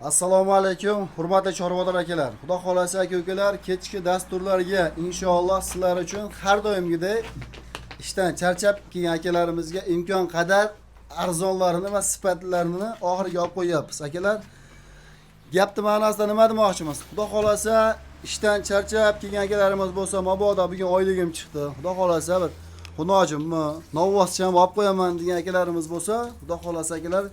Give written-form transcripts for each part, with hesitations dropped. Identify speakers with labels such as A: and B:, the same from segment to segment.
A: Assalomu alaykum, hurmatli chorvador akalar. Xudo xolasa, aka ukalar, kechki dasturlarga inshaalloh sizlar uchun har doimgidek ishdan charchab kelgan akalarimizga imkon qadar arzonlarini va sifatlilarini oxiriga olib qo'yyapmiz. Akalar, gapni ma'nosida nima demoqchimiz? Xudo xolasa, ishdan charchab kelgan akalarimiz bo'lsa, mabodo bugun oyligim chiqdi. Xudo xolasa bir xunojimmi, novvoscham olib qo'yaman degan akalarimiz bo'lsa, Xudo xolasa akalar,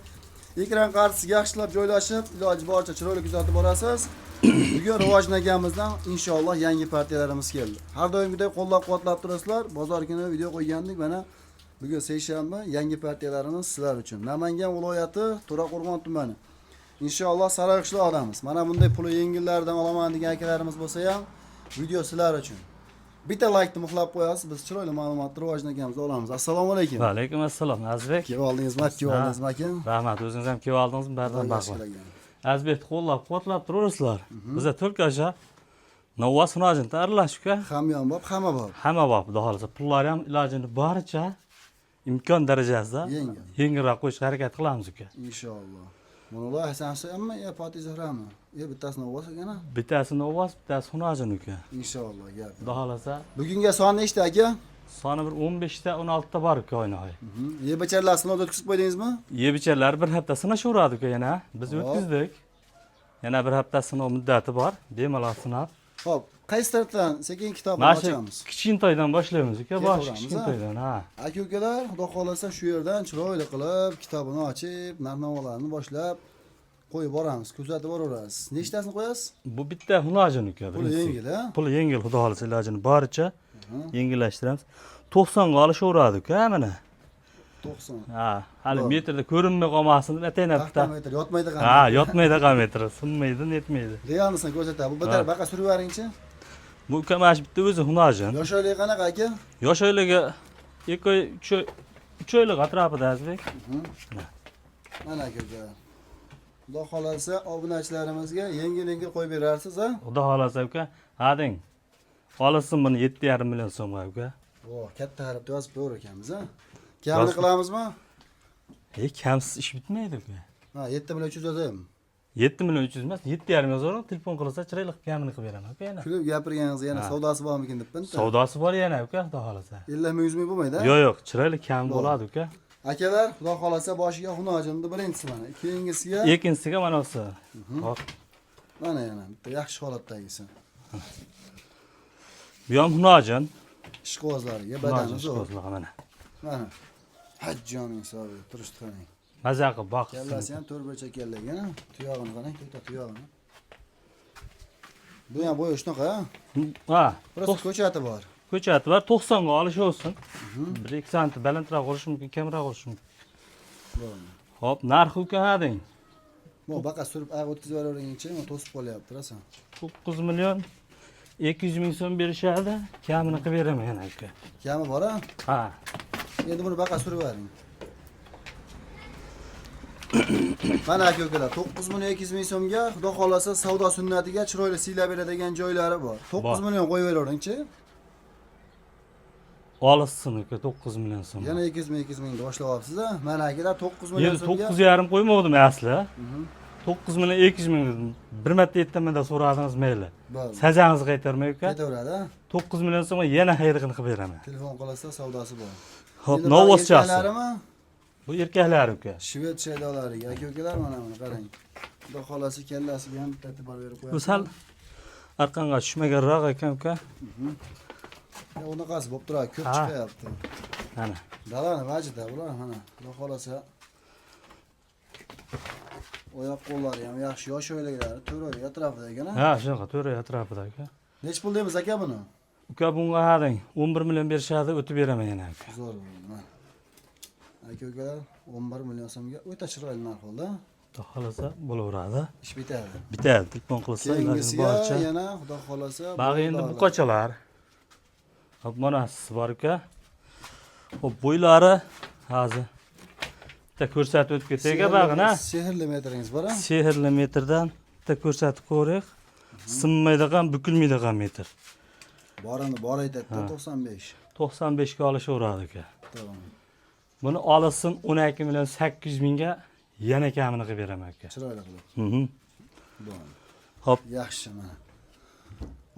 A: ekran qarshisiga yaxshilab joylashib, iloji boricha chiroyli kuzatib borasiz. Bugun rivojlanganimizdan inshaalloh yangi partiyalarimiz keldi. Har doimgidek qo'llab-quvvatlab turasizlar. Bozor kuni video qo'ygandik, mana bugun seshanba, yangi partiyalarimiz sizlar uchun. Namangan viloyati, To'raqo'rg'on tumani. Inshaalloh Saroyqishloq odamiz. Mana bunday puli yengillardan olaman degan akalarimiz bo'lsa ham, video sizlar uchun. Bitta laykni muxlab qo'yasiz, biz chiroyli ma'lumotni rivojlanganimizda olamiz. Assalomu alaykum.
B: Va alaykum assalom, Azizbek.
A: Kelib oldingizmi? Kelib oldingizmi aka?
B: Rahmat, o'zingiz ham kelib oldingizmi? Bardan
A: Xudoga
B: baxtli.
A: shukur aka.
B: Azizbekni qo'llab quvvatlab turaverasizlar. Biza только o'sha novvos xunojin aralash uka.
A: Hamyonbop, hamma bor.
B: Hamma bor, xudo xohlasa. Pullari ham ilojini boricha imkon darajasida
A: Yengil.
B: Yengilroq qo'yishga harakat qilamiz, uka.
A: Inshaalloh. Bular Hasan Husaynmi yo Foti Zuhrami? Yo bittasini ovvoz ekan.
B: Bittasi novvos, bittasi xunojin, uka.
A: Inshaalloh gap.
B: Xudo xohlasa.
A: Bugunga son nechta, aka?
B: Soni bir 15 ta, 16 ta bor, uka, oynahoy.
A: Yeb icharlar sinovda o'tkazib qo'ydingizmi?
B: Yeb icharlar bir hafta sinashaveradi, uka, yana. Biz
A: Hop.
B: O'tkazdik. Yana bir hafta sinov muddati bor. Bemalol sinab.
A: Xo'p, qaysi tarafdan sekin kitobni
B: Mana shu
A: ochamiz?
B: Kichkintoydan boshlaymiz, uka, bosh
A: Ketaveramiz, ha?
B: kichkintoydan, ha.
A: Aka ukalar, xudo xohlasa shu yerdan chiroyli qilib kitobini ochib, narx-navolarni boshlab qo'yib boramiz, kuzatib boraverasiz. Nechtasini qo'yasiz?
B: Bu bitta xunojin, uka.
A: Puli
B: Birinchisi.
A: Yengil, ha?
B: Puli yengil, xudo xohlasa, ilojini boricha yengillashtiramiz. 90 ga olishaveradi, uka, mana.
A: 90.
B: Ha, hali
A: Bo'ldi.
B: Metrda ko'rinmay qolmasin deb ataylab bitta.
A: Taxta metr yotmaydi qanday?
B: Ha, yotmaydi metr, sinmaydi, netmaydi.
A: Realnisini ko'rsatadi. Bu bitta
B: Ha.
A: baqa surib yuboringchi.
B: Bu, uka, mana shu bitta o'zi xunojin.
A: Yosh oyligi qanaqa, aka?
B: Yosh oyligi 2 oy, 3 oy, 3 oylik atrofida, Azizbek.
A: Mana, aka ukalar. Xudo xohlasa obunachilarimizga yengil yengil qo'yib berarsiz, ha?
B: Xudo xohlasa, uka. Ha deng. Olsin buni 7,5 million so'mga, uka.
A: Vo, katta harfda yozib qo'yar ekanmiz, ha? Kamini qilamizmi?
B: E, kamsiz ish bitmaydi, uka.
A: Ha, 7 million 300 yozaymi?
B: 7 million 300 emas, 7,5 yozaverib, telefon qilsa chiroyli qilib kamini qilib beraman, uka, yana.
A: Kulib gapirganingiz yana
B: Ha.
A: Savdosi bormikin debman.
B: Savdosi bor yana, uka, xudo xohlasa.
A: 50 ming, 100 ming bo'lmaydi, ha?
B: Yo'q, chiroyli kam
A: Bo'ldi.
B: Bo'ladi, uka.
A: Akalar, xudo xohlasa boshiga xunojimni birinchisi mana. Keyingisiga
B: Ikkinchisiga mana shu. Hop.
A: Mana yana bitta yaxshi holatdagisi.
B: Bu ham xunojin.
A: Ishqibozlariga
B: Xunojin
A: badani zo'r.
B: ishqibozlig'i mana.
A: Mana. Hajjoning hisobi turishdi, qarang.
B: Maza qilib boqsin.
A: Kallasi ham to'rt burchak kallagan, ha? Tuyog'ini qarang, to'rtta tuyog'ini. Bu ham bo'yi shunaqa, ha?
B: Ha,
A: Просто ko'chati bor.
B: Ko'chati bor, 90 ga olishaversin. 1-2 santi balandroq bo'lishi mumkin, kamroq bo'lishi mumkin.
A: Bo'ldi.
B: Hop, narxi, uka, ha deng.
A: Bu baqa surib oyoq o'tkazib yuboraveringchi, to'sib qolyapti rosa.
B: 9 million 200 ming so'm berishadi. Kamini qilib beraman yana, uka.
A: Kami bor, ha?
B: Ha.
A: Endi buni baqa surib yuboring. Mana, aka ukalar, 9 million 200 ming so'mga xudo xohlasa savdo sunnatiga chiroyli siylab beradigan joylari bor. 9
B: Bor.
A: Million qo'yib beravering-chi.
B: Olishsin, uka, 9 million so'm.
A: Yana 200 ming, 200 ming boshlab olibsiz, a? Mana, akalar, 9 million
B: Endi
A: so'mga
B: 9,5 qo'ymovdim asli. 9 million 200 ming dedim. Bir marta aytaman-da, so'radingiz, mayli.
A: Bo'ldi.
B: Sazangizni qaytarmay, uka.
A: Ketaveradi, a?
B: 9 million so'mga yana xayrig'ini qilib beraman.
A: Telefon qilsa savdosi bor.
B: Hop,
A: Endi
B: novvoschasi.
A: erkaklarimi?
B: Bu erkaklar, uka.
A: Shved shaydolariga aka ukalar, mana buni qarang. Xudo xohlasa kallasiga ham bitta e'tibor berib qo'yasiz.
B: Bu sal arqonga tushmaganroq ekan, uka.
A: Ya, unaqasi bo'lib turadi, ko'p
B: Ha.
A: chiqyapti.
B: Mana.
A: Dalani vajida bular, mana. Xudo xohlasa oyoq qo'llari ham yaxshi, yosh oyliklari 4 oy atrofida ekan, ha?
B: Ha, shunaqa 4 oy atrofida, uka.
A: Nechi pul deymiz, aka, buni?
B: Uka, bunga ha deng, 11 million berishadi, o'tib beraman yana, uka.
A: Zo'r bo'ldi, mana. Aka ukalar, 11 million so'mga o'ta chiroyli narx bo'ldi.
B: Xudo xohlasa bo'laveradi.
A: Ish bitadi.
B: Bitadi, telefon qilsa ilojini
A: Keyingisiga
B: boricha.
A: Yana xudo xohlasa
B: Bag'i endi
A: bo'ladi.
B: Buqachalar. Hop, manasi bor, uka. Hop, bo'ylari hozir bitta ko'rsatib o'tib ketaylik bag'ini.
A: Sehrli metringiz bor, ha?
B: Sehrli metrdan bitta ko'rsatib qo'yaylik. Sinmaydigan, bukilmaydigan metr.
A: Borini bor aytadi, 95.
B: 95 ga olishaveradi, uka.
A: Tamam.
B: Buni olsin 12 million 800 mingga, yana kamini qilib beraman, aka.
A: Chiroyli qilib.
B: Hı.
A: Bo'ldi.
B: Hop.
A: Yaxshi mana.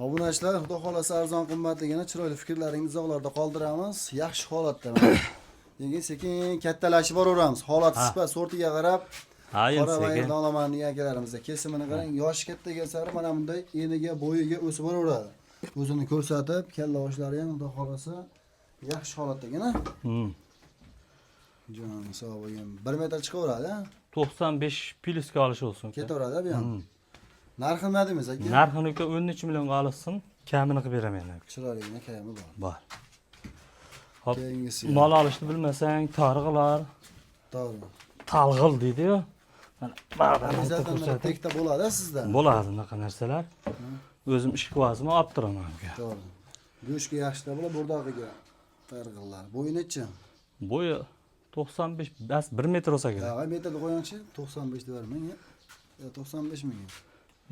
A: Obunachilar, xudo xolasa arzon qimmatligini chiroyli fikrlaringizni izohlarda qoldiramiz. Yaxshi holatda mana. Keyin sekin kattalashib boraveramiz. Holat sifat sortiga qarab
B: Ha, endi
A: qora
B: sekin.
A: bayirdan olaman degan akalarimizga kesimini qarang. Yoshi kattaga sari mana bunday eniga, bo'yiga o'sib boraveradi. O'zini ko'rsatib, kalla boshlari ham xudo xolasa yaxshi holatdagina. Jonim sog' bo'lgin. 1 metr chiqaveradi, ha?
B: 95 plyusga olish olsun uka.
A: Ketaveradi bu ham. Narxi nima deymiz aka?
B: Narxini uka 13 millionga olishsin, kamini qilib beraman uka.
A: Chiroyligina kami bor.
B: Bor. Hop.
A: Keyingisi.
B: Mol olishni bilmasang, targ'ilar,
A: To'g'ri.
B: talg'il deydi-yu. Mana baridan bitta
A: Zaten
B: ko'rsatib.
A: tekda bo'ladi sizda.
B: Bo'ladi bunaqa narsalar. O'zim ishqibozimni olib turaman uka.
A: To'g'ri. Go'shtga yaxshilab bo'ladi, bo'rdog'iga targ'illar. Bo'yi nechi?
B: Bo'yi 95, bas 1 metr bo'lsa kerak.
A: Ya, metrda qo'yingchi, 95 deb bermang. Ya, 95 ming.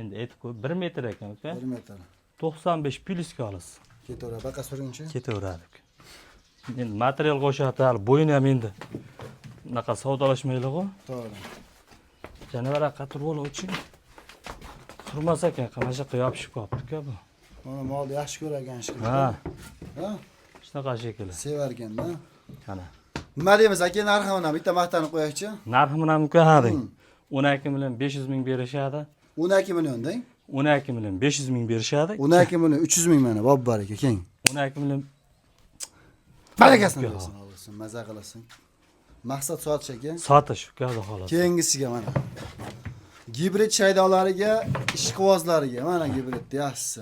B: Endi aytib qo'y, 1 metr ekan uka.
A: 1 metr.
B: 95 plyusga olasiz.
A: Ketaveradi, baqa suringchi.
B: Ketaveradi uka. Endi material qo'shadi, hali bo'yini ham endi unaqa savdolashmaylik-ku.
A: To'g'ri.
B: Janavar qator bo'luvchi. Turmas ekan, mana shu yoqqa yopishib qolibdi-ku bu.
A: Mana molni yaxshi ko'rar ekan shekilli.
B: Ha,
A: Ha?
B: shunaqa shekilli.
A: Sevar ekanda.
B: Mana.
A: Nima deymiz aka, narxi mana bitta maqtanib qo'yaychi.
B: Narxi bilan uka deng. 12 million 500 ming berishadi.
A: 12 million deng.
B: 12 million 500 ming berishadi.
A: 12 million 300 ming mana bob bor aka, keng.
B: 12 million
A: Barakasini
B: Uka,
A: bersin, olsin, maza qilasin. Maqsad sotish aka.
B: Sotish uka, xudo xohlasa.
A: Keyingisiga mana. Gibrid shaydolariga, ishqibozlariga mana gibrid yaxshisi.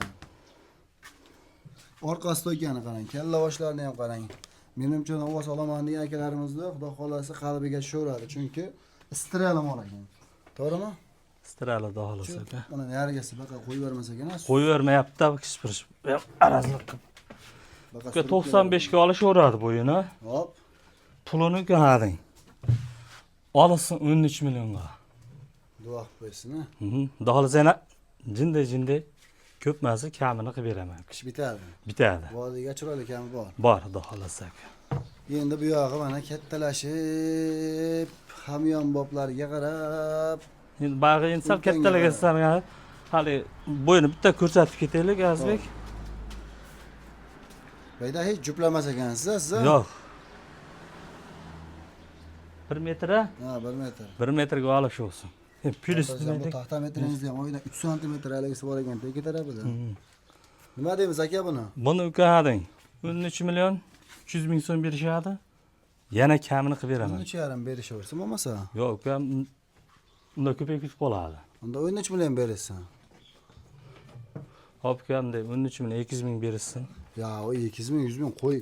A: Orqasida ekani qarang, kalla boshlarini ham qarang. Menimcha ovoz olaman degan akalarimizni xudo xolasi qalbiga tushaveradi, chunki istirali mol ekan. To'g'rimi?
B: Istirali xudo xohlasa uka.
A: Mana narigasi baqa qo'yib yubormas ekan.
B: Qo'yib bermayapti, kishpirish. Bu ham arazlik qilib.
A: Baqa
B: Uka
A: surib
B: 95 ga olishaveradi bo'yini.
A: keladi. Hop.
B: Pulini uka deng. Olsin 13 millionga.
A: Duo qilib qo'ysin, ha.
B: Xudo xohlasa yana jinday jinday ko'pmasi kamini qilib beraman.
A: Ish bitadi.
B: Bitadi.
A: Vodiyga chiroyli kami bor.
B: Bor xudo xohlasa uka.
A: Endi bu yog'i mana kattalashib, hamyonboplarga qarab
B: Endi bag'i endi sal
A: Ulkanga
B: kattaligiga
A: qarab.
B: hali bo'yini bitta ko'rsatib ketaylik Azizbek.
A: Bayda hech juplamas ekansiz, a, siz? a?
B: Yo'q. 1 metra,
A: Ha, 1 metr.
B: 1 metrga olish olsin. Plyus
A: Bu taxta metringizni ham oyda 3 santimetr haligisi bor ekan tegi tarafida. Nima deymiz aka buni?
B: Buni uka deng. 13 million 300 ming so'm berishadi. Yana kamini qilib beraman.
A: 13,5 berishaversin bo'lmasa.
B: Yo'q uka, unda ko'payib ketib qoladi.
A: Unda 13 million berishsin.
B: Hop uka, bunday 13 million 200 ming berishsin.
A: Ya, o 200 ming, 100 ming qo'y.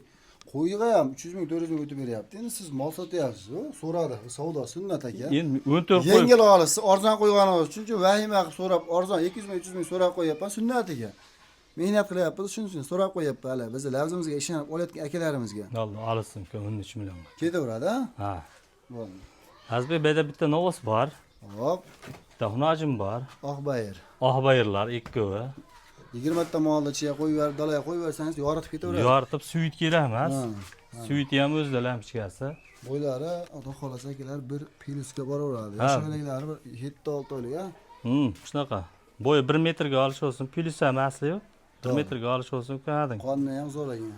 A: Qo'yga ham 300 ming, 400 ming o'tib beryapti. Endi siz mol sotyapsiz, u so'radi. Savdo sunnat aka.
B: Endi 14 qo'y.
A: Yengil olasiz, arzon qo'yganingiz uchun vahima qilib so'rab, arzon 200 ming, 300 ming so'rab qo'yapman sunnatiga. Mehnat qilyapmiz, shuning uchun so'rab qo'yapti hali. Bizni lafzimizga ishonib olayotgan akalarimizga.
B: Oldi, olsin uka 13 millionga.
A: Ketaveradi, ha?
B: Ha.
A: Bo'ldi.
B: Azizbek, bu yerda bitta novos bor,
A: Hop,
B: bitta hunajim bor.
A: Oqbayir.
B: Oqbayirlar ikkovi.
A: 20 ta molni ichiga qo'yib yuborib, dalaga qo'yib yuborsangiz yoritib ketaveradi.
B: Yoritib suyut kerak emas.
A: Ha.
B: Suyuti ham o'zida lampochkasi.
A: Bo'ylari xudo xohlasa akalar bir plyusga boraveradi.
B: Ha.
A: Yoshliklari bir 7-6 oylik, ha?
B: Shunaqa. Bo'yi 1 metrga olish olsin, plyus ham asli yo'q. 1
A: To'g'ri.
B: metrga olish olsin, uka deng.
A: Qonni ham zo'r ekan.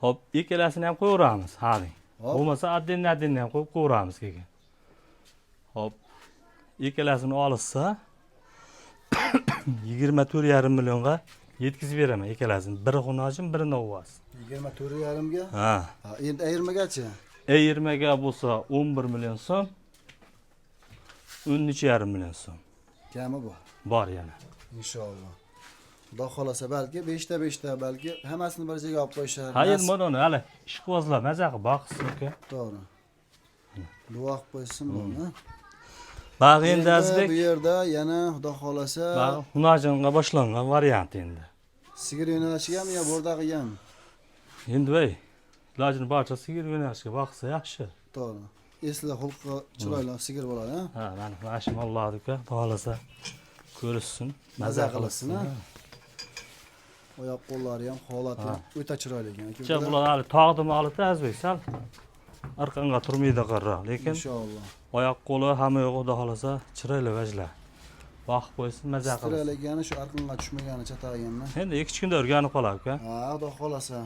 B: Hop, ikkalasini ham qo'yaveramiz, ha deng.
A: Hop.
B: Bo'lmasa отдельно отдельно ham qo'yib qo'yaveramiz keyin. Hop. Ikkalasini olishsa 24,5 millionga yetkazib beraman ikkalasini. Biri xunojim, biri novvos.
A: 24,5 ga.
B: Ha.
A: Ha, endi ayirmagachi?
B: E20 ga bo'lsa 11 million so'm. 13,5 million so'm.
A: Kami bor.
B: Bor yana.
A: Inshaalloh. Xudo xolasa balki 5 ta 5 ta balki hammasini bir joyga olib qo'yishar.
B: Ha, endi mana uni hali ishqibozlar maza qilib boqsin uka.
A: To'g'ri. Duo qilib qo'ysin buni.
B: Bag'i endi
A: Bu
B: Azizbek,
A: yerda yana xudo xolasa
B: bag'i xunojinga boshlangan variant endi.
A: Sigir yo'nalishigami yo bo'rdag'igami?
B: Endi voy, ilojini boricha sigir yo'nalishiga boqsa yaxshi.
A: To'g'ri. Esli, xulqi chiroyli sigir bo'ladi, ha?
B: Ha, mana shu mollarni uka, xudo xohlasa ko'rishsin,
A: Maza qilsin, ha? Oyoq qo'llari ham holati ham o'ta chiroyli ekan. Aka,
B: Kecha bular hali tog'ni molida Azizbek sal arqonga turmaydi qarra, lekin
A: Inshaalloh.
B: oyoq qo'li hamma yo'q xudo xohlasa chiroyli vajlar. Boqib qo'ysin, maza qilsin.
A: Istiralagani shu arqonga tushmagani chatag'anmi?
B: Endi 2-3 kunda o'rganib qoladi uka.
A: Ha, xudo xolasa.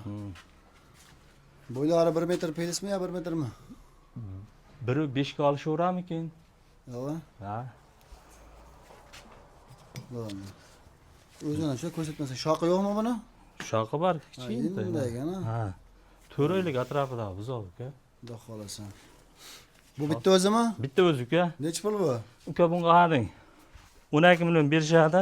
A: Bo'ylari 1 metr plusmi yo 1 metrmi?
B: 1.5 ga olishaveramikin?
A: Yo'q.
B: Ha.
A: Bo'ldi. O'zini shu ko'rsatmasa, shoqi yo'qmi buni?
B: Shoqi bor
A: Ha,
B: kichkina.
A: endi ekan,
B: Ha. 4 oylik atrofida buzov uka.
A: Xudo xolasa. Bu bitta o'zimi?
B: Bitta o'zi uka.
A: Nechi pul bu?
B: Uka bunga qarang. 12 million berishadi.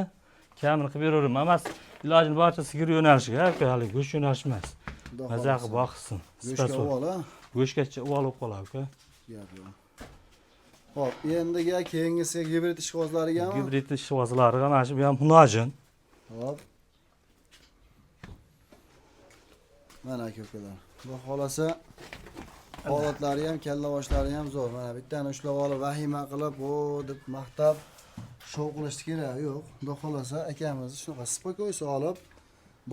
B: Kamini qilib beraveraman. Emas, ilojini boricha sigir yo'nalishiga, uka, hali go'sht yo'nalishi emas.
A: Xudo
B: Maza qilib
A: xolasa.
B: boqsin.
A: Go'shtga
B: Sifat
A: uvol, ha?
B: Go'shtgacha uvol bo'lib qoladi uka.
A: Gap yo'q. Xo'p, endiga keyingisi gibrid ishqibozlarigami?
B: Gibrid ishqibozlariga mana shu bu ham hunojin.
A: Hop. Mana aka ukalar. Xudo xolasa holatlari ham, kalla boshlari ham zo'r. Mana bittani ushlab olib, vahima qilib, o deb maqtab shov qilishni keragi yo'q. Xudo xolasa akamiz shunaqa спокойно olib,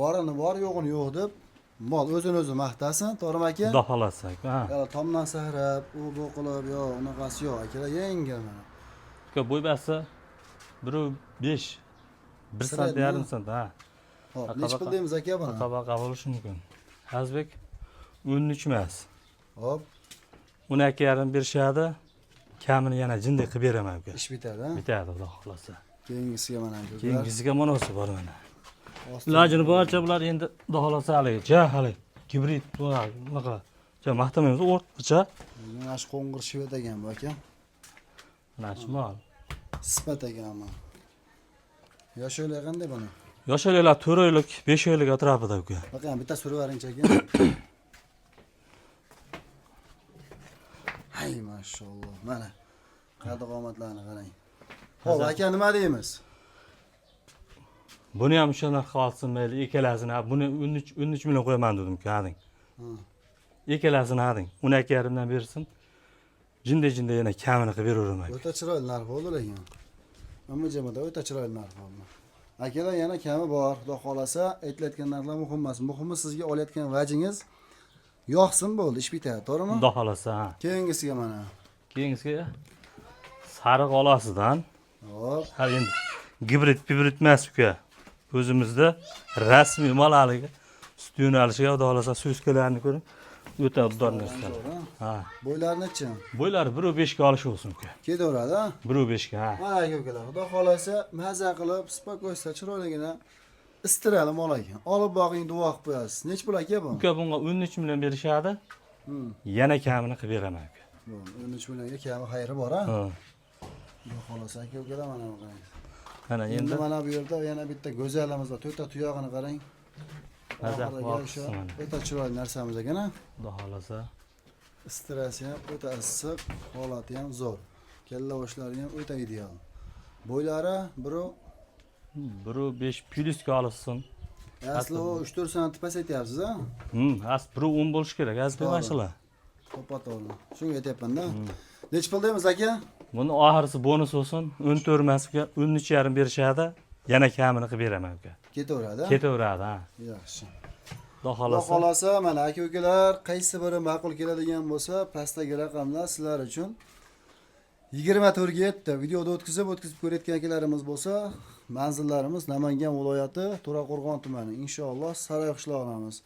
A: borini bor, yo'g'ini yo'q deb mol o'zini o'zi maqtasin, to'g'rimi aka?
B: Xudo xolasa uka. Ha.
A: Ya'ni tomdan sahrab, u bu qilib, yo'q, unaqasi yo'q. Akalar yengil mana.
B: Uka bo'ybasi 1.5 1
A: Sira
B: sant
A: nima?
B: yarim sant, ha.
A: Xo'p,
B: Baqa
A: nechi pul
B: baqa.
A: deymiz aka buni?
B: Baqa baqa bo'lishi mumkin. Azbek 13 emas.
A: Hop,
B: 12,5 berishadi. Kamini yana jinday qilib beraman uka.
A: ish bitadi, ha?
B: Bitadi xudo xolasa.
A: Keyingisiga mana aka ukalar.
B: Keyingisiga munosib bor mana.
A: Ostini-
B: Ilojini boricha bular endi xudo xolasa haligi, ja hali gibrid bunaqa ja maqtamaymiz o'rtacha.
A: Mana shu qo'ng'ir shved ekan bu aka.
B: Mana shu mol.
A: Sifat ekan bu. Yosh o'yla qanday buni?
B: Yosh oyliklar 4 oylik, 5 oylik atrofida uka.
A: Baqam bitta surib yuboringchi aka. Hay, mashalloh. Mana qad qomatlarni qarang. Xo'p, aka nima deymiz?
B: Buni ham o'sha narxga olsin mayli, ikkalasini. Ha, buni 13 million qo'yaman dedim uka, hading. Ikkalasini hading. 12,5 dan bersin. Jinday jinday yana kamini qilib beraveraman.
A: O'ta chiroyli narx bo'ldi lekin. Ammo jamada o'ta chiroyli narx bo'ldi. Akalar yana kami bor, xudo xolasa, aytilayotgan narxlar muhim emas. Muhimi sizga olayotgan vajingiz yoqsin bo'ldi, ish bitadi, to'g'rimi?
B: Xudo xolasa, ha.
A: Keyingisiga mana.
B: Keyingisiga sariq olasidan.
A: Hop,
B: Ha endi gibrid pibrid emas uka. O'zimizda rasmiy mol haligi sut yo'nalishiga xudo xolasa so'zkalarni ko'ring. O'ta abdor narsalar.
A: zo'r, ha?
B: Ha.
A: Bo'ylari nechi?
B: Bo'ylari 1.5 ga olish bo'lsin uka.
A: Ketaveradi, ha?
B: 1.5 ga, ha.
A: Mana aka ukalar, xudo xolasa maza qilib, спокойно, chiroyligina istirali mol ekan. Olib boqing, duo qilib qo'yasiz. Nechi pul aka bu?
B: Uka bunga 13 million berishadi. Yana kamini qilib beraman uka.
A: Bo'ldi, 13 millionga kami xayri bor, ha?
B: Ha.
A: Xudo xolasa aka ukalar mana bu qarang.
B: Mana
A: Endi
B: endi
A: mana bu yerda yana bitta go'zalimiz bor. To'rtta tuyog'ini qarang.
B: Maza
A: Oxiriga
B: qilib
A: o'sha
B: mana.
A: o'ta chiroyli narsamiz ekan, ha?
B: Xudo xolasa.
A: Istirasi ham o'ta issiq, holati ham zo'r. Kalla boshlari ham o'ta ideal. Bo'ylari birov
B: 1.5 plyusga olishsin.
A: asli u 3-4 santi pasaytyapsiz, ha?
B: Asli 1.10 bo'lishi kerak, asli
A: To'g'ri.
B: mana shular.
A: To'ppa to'g'ri. Shunga aytyapman-da. Nechi pul deymiz aka?
B: Buni oxirisi bonus bo'lsin. 14 emas uka, 13,5 berishadi. Yana kamini qilib beraman uka.
A: Ketaveradi. ha?
B: Ketaveradi, ha.
A: Yaxshi.
B: Xudo
A: Xudo
B: xolasa.
A: xolasa mana aka ukalar qaysi biri ma'qul keladigan bo'lsa, pastdagi raqamlar sizlar uchun 24 ga 7 videoda o'tkazib o'tkazib ko'rayotgan akalarimiz bo'lsa, manzillarimiz Namangan viloyati, To'raqo'rg'on tumani. Inshaalloh Saroy qishlog'idamiz.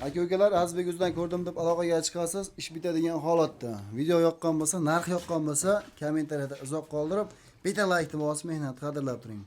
A: Aka ukalar Azbek o'zidan ko'rdim deb aloqaga chiqasiz, ish bitadigan holatda. Video yoqqan bo'lsa, narx yoqqan bo'lsa, kommentariyada izoh qoldirib, bitta laykni bosib mehnat qadrlab turing.